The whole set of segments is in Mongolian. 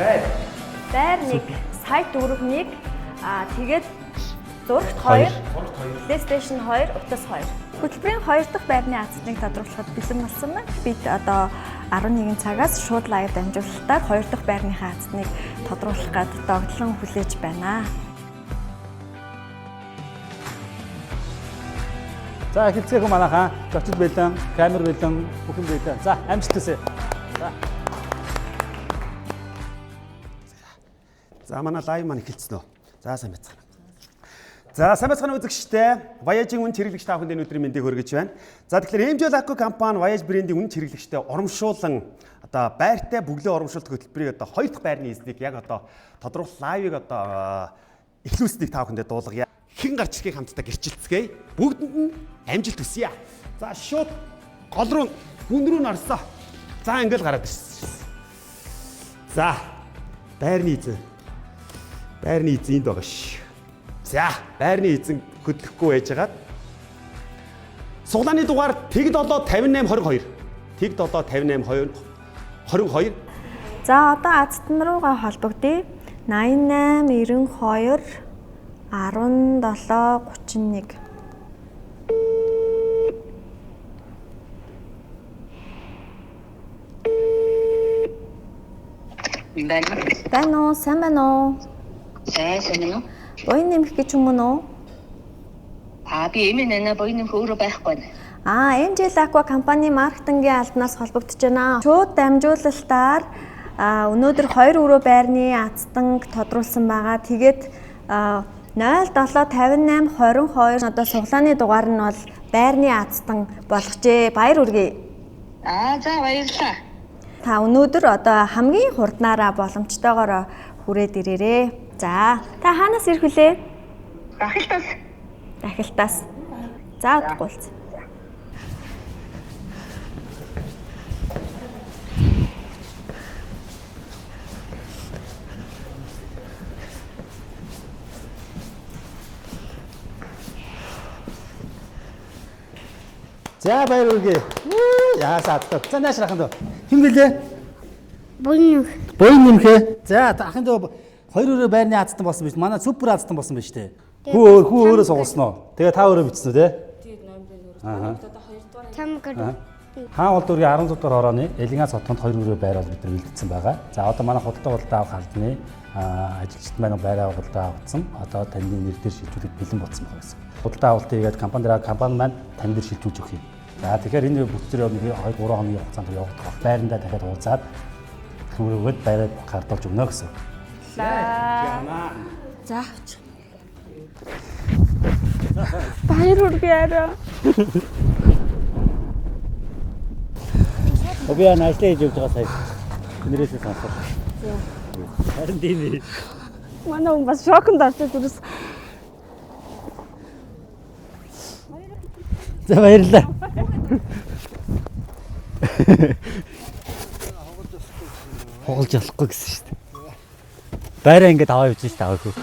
Байр. Байр 1, сая 4 1. Аа тэгээд зурагт 2, PlayStation 2, утас 2. Хөтөлбөрийн 2 дахь байрны азтныг тодруулахад бэлэн болсон байна. Бид одоо 11 цагаас шууд live дамжуулалтаар 2 дахь байрныхаа азтныг тодруулах гээд догдлон хүлээж байна. За эхэлцгээе хүн манайхаа. Зочид бэлэн, камер бэлэн, бүхэн бэлэн. За амжилт хүсье. За. За манай live маань эхэлсэн үү? За сайн байцгаана. За сайн байцгаана үзэгчдээ. Voyage-ийн үнэ хэрэглэгч та бүхэнд энэ өдрийн мэндийг хүргэж байна. За тэгэхээр MJ Laco компани Voyage брендийн үнэ хэрэглэгчдээ урамшуулан одоо байртай бөглөө урамшуулдаг хөтөлбөрийг одоо хоёр дахь байрны эзнийг яг одоо тодруулах live-ыг одоо эхлүүлснийг та бүхэндээ дуулгая. Хэн гарч ирэхийг хамтдаа гэрчилцгээе. Бүгдэнд нь амжилт хүсье. За шууд гол руу гүн рүү нь орсоо. За ингээл гараад ирсэн. За байрны эзэн. Байрны эзэн энд байгаа ш. За байрны эзэн хөдлөхгүй байжгаад суглааны дугаар тэг 7 58 22 тэг 7 58 22. За одоо азтан руугаа холбогдъё. 88 92 17 31. Байна. Байна уу? Сайн байна уу? Сайн сайн уу? Буян нэмэх гэж юм уу? Аа би эмээ нана буян нэмэх өөрөө байхгүй байна. Аа, MJ Aqua компани маркетингийн албанаас холбогдож байна. Шууд дамжуулалтаар өнөөдөр 2 өрөө байрны азтанг тодруулсан байгаа. Тэгээд 0758 22 одоо суглааны дугаар нь бол байрны азтан болгожээ. Баяр хүргэе. Аа за баярлалаа. Та өнөөдөр одоо хамгийн хурднаараа боломжтойгоор хүрээд ирээрээ. За, та хаанаас ирэх вүлээ? Дахилтаас. Дахилтаас. За, удахгүй уулз. За баяр хүргэе. Яасан адтай. За нааш ахын дөө. Хэн бэлээ? Буян нэмэх. Буян нэмхээ. За ахын дөө хоёр өрөө байрны азтан болсон биш. Манай супер азтан болсон биш үү? Хүү өөр хүү өөрөө сугалсан уу? Тэгээ та өөрөө бичсэн үү те? Чамгар. Хаан гол дүүргийн 16 дугаар хорооны Элингас хотонд хоёр өрөө байр бол бид нар бэлтгэсэн байгаа. За одоо манай худалдаа худалдаа авах албаны ажилчид маань байраа худалдаа авагдсан. Одоо таны нэр дээр шилжүүлэх бэлэн болсон байна гэсэн. Худалдаа авалтыг хийгээд компани дээр компани маань тань дээр шилжүүлж өгөх юм. За тэгэхээр энэ бүтцээр нэг 2 3 хоногийн хугацаанд явагдах баг. Байрандаа дахиад уулзаад түмрөөгөөд байраа гардуулж өгнө гэсэн. За. Баяр хүргэе арай. Би яа ажлаа хийж явж байгаа сая. Нэрээсээ сонсох. Харин тийм ээ. Манай хүн бас шоконд орсон зүрс. За баярлалаа. Хугалж болохгүй гэсэн шүү дээ. Байраа ингээд аваа явж шүү дээ аваагүй.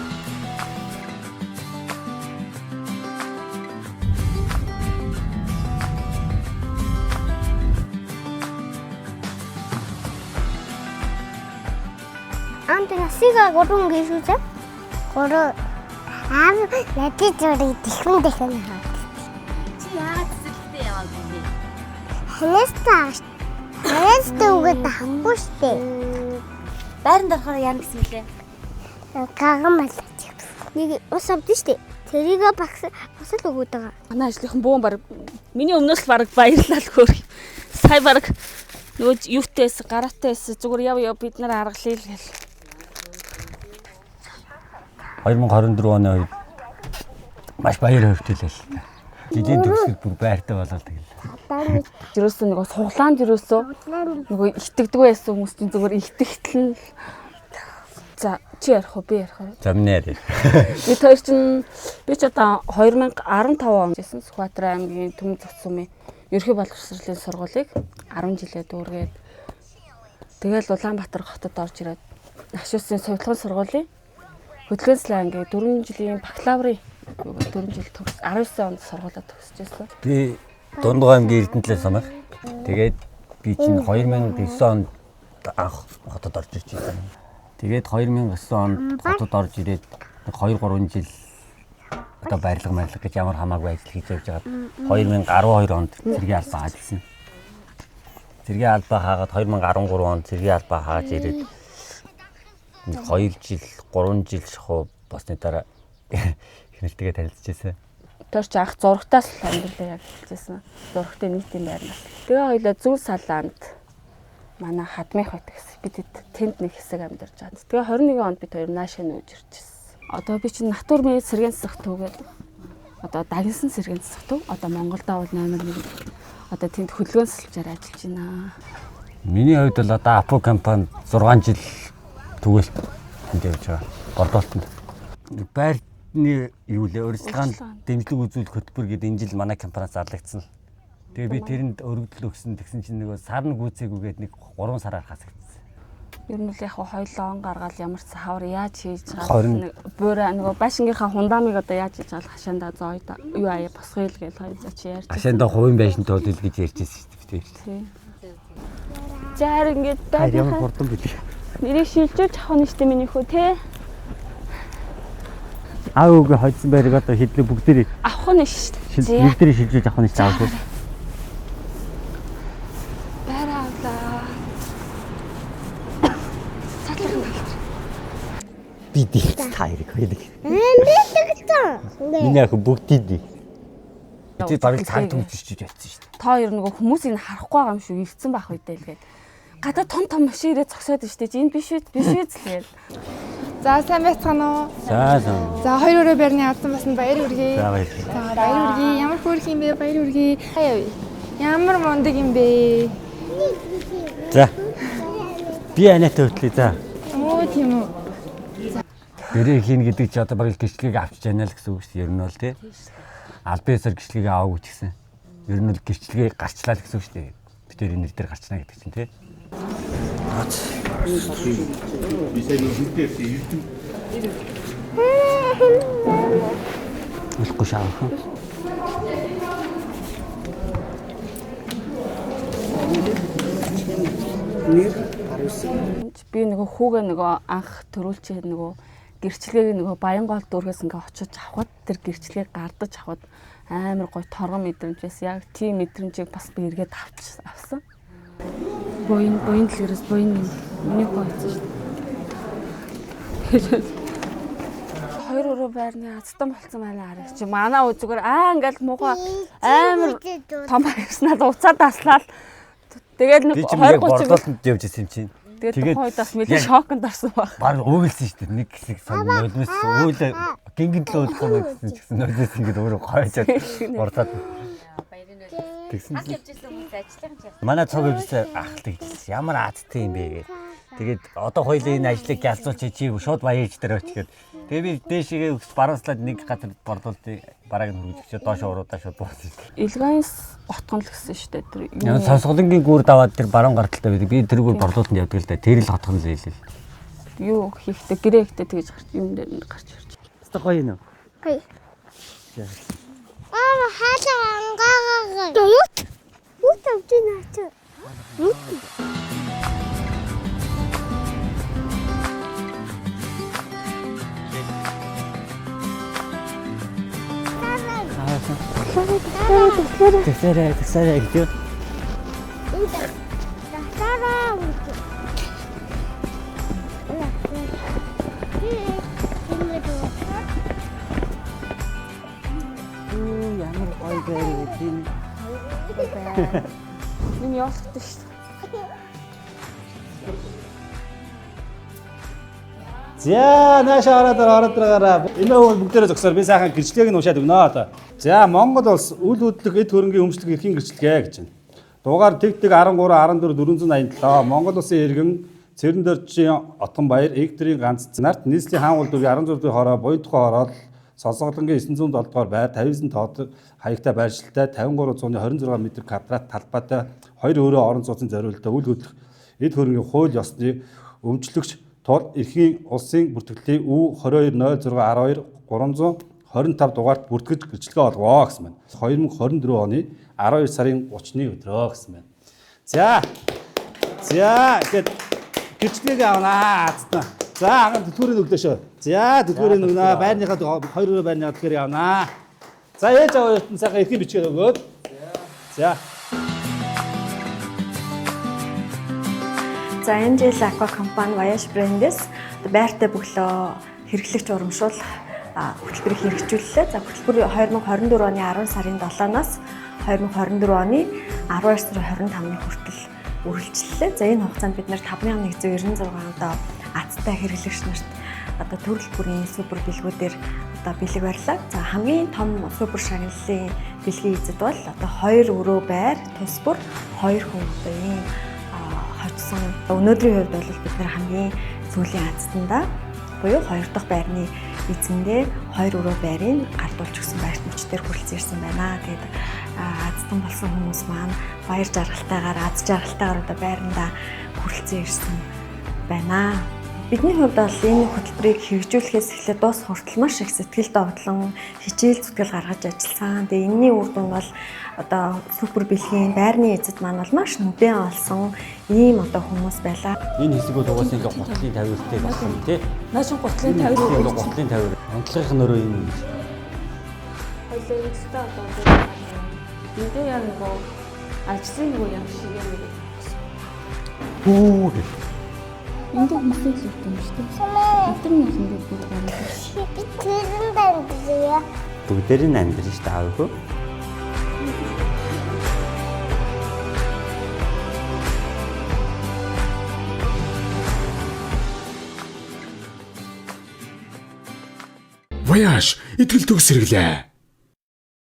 Амт насыга гурван гэлүүзэ. Гурван. Аа надад зургийг дэлхэн дэлхэн хаад. Чи яагаад цэцэрлэгтээ яваагүй юм бэ? Ханаас ханаас өгöd авахгүй штэ. Байранд орохоор яана гэсэн мөлий? Гаган малаач. Нэг ус авдсан штэ. Тэрийг багс бас л өгöd байгаа. Манай ажлынхан бөөн баг миний өмнөөс л баг баярлал хөөр. Сая баг нөгөө юутайс гараатайс зүгээр яв яв бид нар аргалъя л гэл. 2024 оны үед маш баяр хөөртэй л та. Жилийн төгсгөл бүр байртай болол тэгэл. Ерөөсөө нөгөө суглаанд ерөөсөө нөгөө итгэдэггүй байсан хүмүүс чинь зүгээр итгэхтэл нь л. За чи ярих уу би ярих уу? За миний яриа. Бид хоёр чинь би ч одоо 2015 онд жисэн Сүхбаатар аймгийн Түмэн Цоцсумын ерөнхий боловсролын сургуулийг 10 жилээ дүүргээд тэгэл Улаанбаатар хотод орж ирээд Нашуусын совилгын сургуулийн хөдөлгөөн судлалын ангийн 4 жилийн бакалаврын 4 жил төгс 19 онд сургуулаа төгсөж байсан. Би Дундгой аймгийн Эрдэнэтлээ самах. Тэгээд би чинь 2009 онд анх хотод орж ирж байсан. Тэгээд 2009 онд хотод орж ирээд 2 3 жил одоо барилга марилга гэж ямар хамаагүй ажил хийж явж байгаад 2012 онд цэргийн албаа ажилласан. Цэргийн албаа хаагаад 2013 онд цэргийн албаа хааж ирээд нэг 2 жил 3 жил шахуу босны дараа эхнэртэйгээ танилцж байсан. Тэр чи анх зурагтаас л амьдралаа яг эхэлжсэн. Зурагтай нийтийн байрнаас. Тэгээ хоёлаа зүүн салаанд манай хадмын хот гэсэн. Бид тэнд нэг хэсэг амьдарч байгаа. Тэгээ 21 онд бид хоёр наашаа нүүж ирчихсэн. Одоо би чинь Натурмын сэргээн засах төв гэдэг. Одоо дагнсан сэргээн засах төв. Одоо Монголдо бол номер 1. Одоо тэнд хөдөлгөөн сэлжээр ажиллаж байна. Миний хувьд бол одоо Апу компани 6 жил түгэлт энд явж байгаа. Бордоолтонд. Байрны юу лээ урьдчилгаанд дэмжлэг үзүүлэх хөтөлбөр гэдэг энэ жил манай компаниас зарлагдсан. Тэгээ би тэрэнд өргөдөл өгсөн тэгсэн чинь нөгөө сар нь гүйцээгүйгээд нэг 3 сараар хасагдсан. Ер нь л яг хоёлоо он гаргаал ямар ч хавар яаж хийж байгаа нэг буурай нөгөө байшингийнхаа хундаамыг одоо яаж хийж байгаа хашаандаа зооё юу аяа босгоё л гэж хоёр за чи ярьж. Хашаандаа хувийн байшин туулъя гэж ярьжсэн шүү дээ. Тий. За харин ингээд ямар хурдан бэлээ. Нэрийг шилжүүлж авах нь шүү дээ миний хүү те. Аав үгүй хоцсон байрыг одоо хэдлээ бүгдээрээ авах нь шүү дээ. Бүгдээрээ шилжүүлж авах нь шүү дээ аав үгүй. Байраа авлаа. Цаатлахын талаар. Би дэлц та хэрэг хоёлыг. Би тэгсэн. Миний ах бүгдийг. Би бараг цаг төгсөж явчихсан шүү дээ. Та хоёр нөгөө хүмүүсийг нь харахгүй байгаа юм шүү. Ирцэн байх үедээ л гээд. Гадаа том том машин ирээд зогсоод штэ. Энд биш үү? Биш үү л гээд. За сайн байцгаана уу? За сайн. За хоёр өрөө байрны авсан басна баяр хүргэе. За баярлалаа. За баяр хүргэе. Ямар хөөрх юм бэ? Баяр хүргэе. Хаяа. Ямар мундаг юм бэ? За. Би анаатай хөтлөе за. Оо тийм үү. Гэрээ хийн гэдэг чи одоо бараг гэрчлэгийг авчиж яана л гэсэн үг шүү дээ. Ер нь бол тий. Албан ёсоор гэрчлэгийг аваагүй ч гэсэн. Ер нь бол гэрчлэгийг гарчлаа л гэсэн үг шүү дээ. Би тэр нэр дээр гарчнаа гэдэг чинь тий. Би сайн нүдээр ирдэм. Үлэхгүй шаах. Нэр 19. Би нөгөө хүүгээ нөгөө анх төрүүлчихээд нөгөө гэрчлэгийг нөгөө Баянгол дүүргээс ингээ очиж авахд тэр гэрчлэгийг гардаж авахд амар гоё торгон мэдрэмж байсан. Яг тийм мэдрэмжийг бас би эргээд авч авсан. Буян буян дэлгэрээс буян миний хүү авсан шүү дээ. Хоёр өрөө байрны азтан болцсон байна харагч. Манай үе зүгээр аа ингээл муухай амар том баярснаад уцаа таслаад тэгээд нэг 20 30 бордоолтонд явж ирсэн юм чинь. Тэгээд тухайн үед бас нэлээд шоконд орсон баг. Баг уйлсан шүү дээ. Нэг хэсэг сон нулимс уйл гингэн л уулахгүй мэн гэсэн ч гэсэн нулимс ингээд өөрөө гойжод бордоод. Тэгсэн чинь явж исэн хүмүүс ажлын ч явсан. Манай цог явж исэн ахalta гэжсэн. Ямар азтай юм бэ гээд. Тэгээд одоо хоёлын энэ ажлыг ялцуулчих чи шууд баяж дээр очих гээд. Тэгээ би дээшгээ өкс баруунслаад нэг газар бордуултыг барааг нь хөргөж өчөө доош уруудаа шууд буусан шүү дээ. Илгаанс готгон л гэсэн шүү дээ. Тэр юу сонсголонгийн гүр даваад тэр баруун гарталтай байдаг. Би тэрүүгээр борлуулалтанд явдаг л да. Тэр л хотхон л хэлээ. Юу хийхдээ гэрээ хийхдээ тэгж гарч юм дээр нь гарч ирж. Хэвээ гоё юм уу? Гоё. Аа хаалаа ангаагаа. Мут. Мут авч наач. Мут. Тэгсээрээ тэгсээрээ гэж. Ямар гоё байр вэ? Миний явуулахтай шүү дээ. За наашаа ороод ороод байгаараа. Энэ бол бүгдээрээ зогсоор би сайхан гэрчлэгийг нь уншаад өгнө одоо. За Монгол улс үл хөдлөх эд хөрөнгийн өмчлөх эрхийн гэрчлэгээ гэж байна. Дугаар тэг тэг 13 14 487 Монгол улсын иргэн Цэрэндөржийн Отгонбаяр Игдрийн ганц нарт нийслэлийн хаан улдүргийн 16 дугаар хороо буян тухай хороол Сонсголонгийн 907 дугаар байр 59 тоод хаягтай байршилтай 5326 м квадрат талбайтай хоёр өрөө орон сууцны зориултаа үл хөдлөх эд хөрөнгийн хууль ёсны өмчлөгч тул эрхийн улсын бүртгэлийн У 2206 12 325 дугаарт бүртгэж гэрчлэгээ олгоо гэсэн байна. 2024 оны 12 сарын 30-ны өдрөө гэсэн байна. За. За ингээд гэрчлэгээ авнаа. За агаар түлхүүрийг өглөө шүү. За түлхүүрийг өгнө. Байрныхаа хоёр өрөө байрныхаа түлхүүр явнаа. За ээж аваа хоёрт нь сайхан эрхийн бичгээр өгөөд. За. За энэ жил Aqua компани Voyage брэндээс байртай бөглөө хэрэглэгч урамшуулах хөтөлбөрийг хэрэгжүүллээ. За хөтөлбөр 2024 оны 10 сарын 7-наас 2024 оны 12 сарын 25-ны хүртэл үргэлжлэлээ. За энэ хугацаанд бид нэр 5196 одоо азтай хэрэглэгч нарт одоо төрөл бүрийн супер бэлгүүдээр одоо бэлэг барьлаа. За хамгийн том супер шагналын бэлгийн эзэд бол одоо 2 өрөө байр тус бүр 2 хүн одоо ийм хоцсон. Өнөөдрийн хувьд бол бид нэр хамгийн сүүлийн азтанда буюу 2 дахь байрны эзэндээ 2 өрөө байрыг гардуулж өгсөн байрт мөчтөр хүрэлцэн ирсэн байна. Тэгээд азтан болсон хүмүүс маань баяр жаргалтайгаар аз жаргалтайгаар одоо байрандаа хүрэлцэн ирсэн байна. Бидний хувьд бол энэ хөтөлбөрийг хэрэгжүүлэхээс эхлээд дуусах хүртэл маш их сэтгэл догдлон, хичээл зүтгэл гаргаж ажилласан. Тэгээ энэний үр дүн бол одоо супер бэлгийн байрны эзэд маань бол маш нүдэн олсон ийм одоо хүмүүс байлаа. Энэ хэсэг бол угаасаа ингээ гутлын тавиуртай болсон тий. Наашин гутлын тавиур ингээ гутлын тавиур. Онцлогын нөрөө юм гэж. Хоёлаа ингэстэй одоо эндээ яа нөгөө ажлын нөгөө юм шиг юм нэг. Хүү гэх. Энд хүмүүсийн л юм шүү дээ. Өдөр нь ингээд бүгд гараад. Би тэрэнд амьдраа. Бүгдээр нь амьдрын шүү дээ аав хөө. Voyage итгэл төгс хэрэглээ.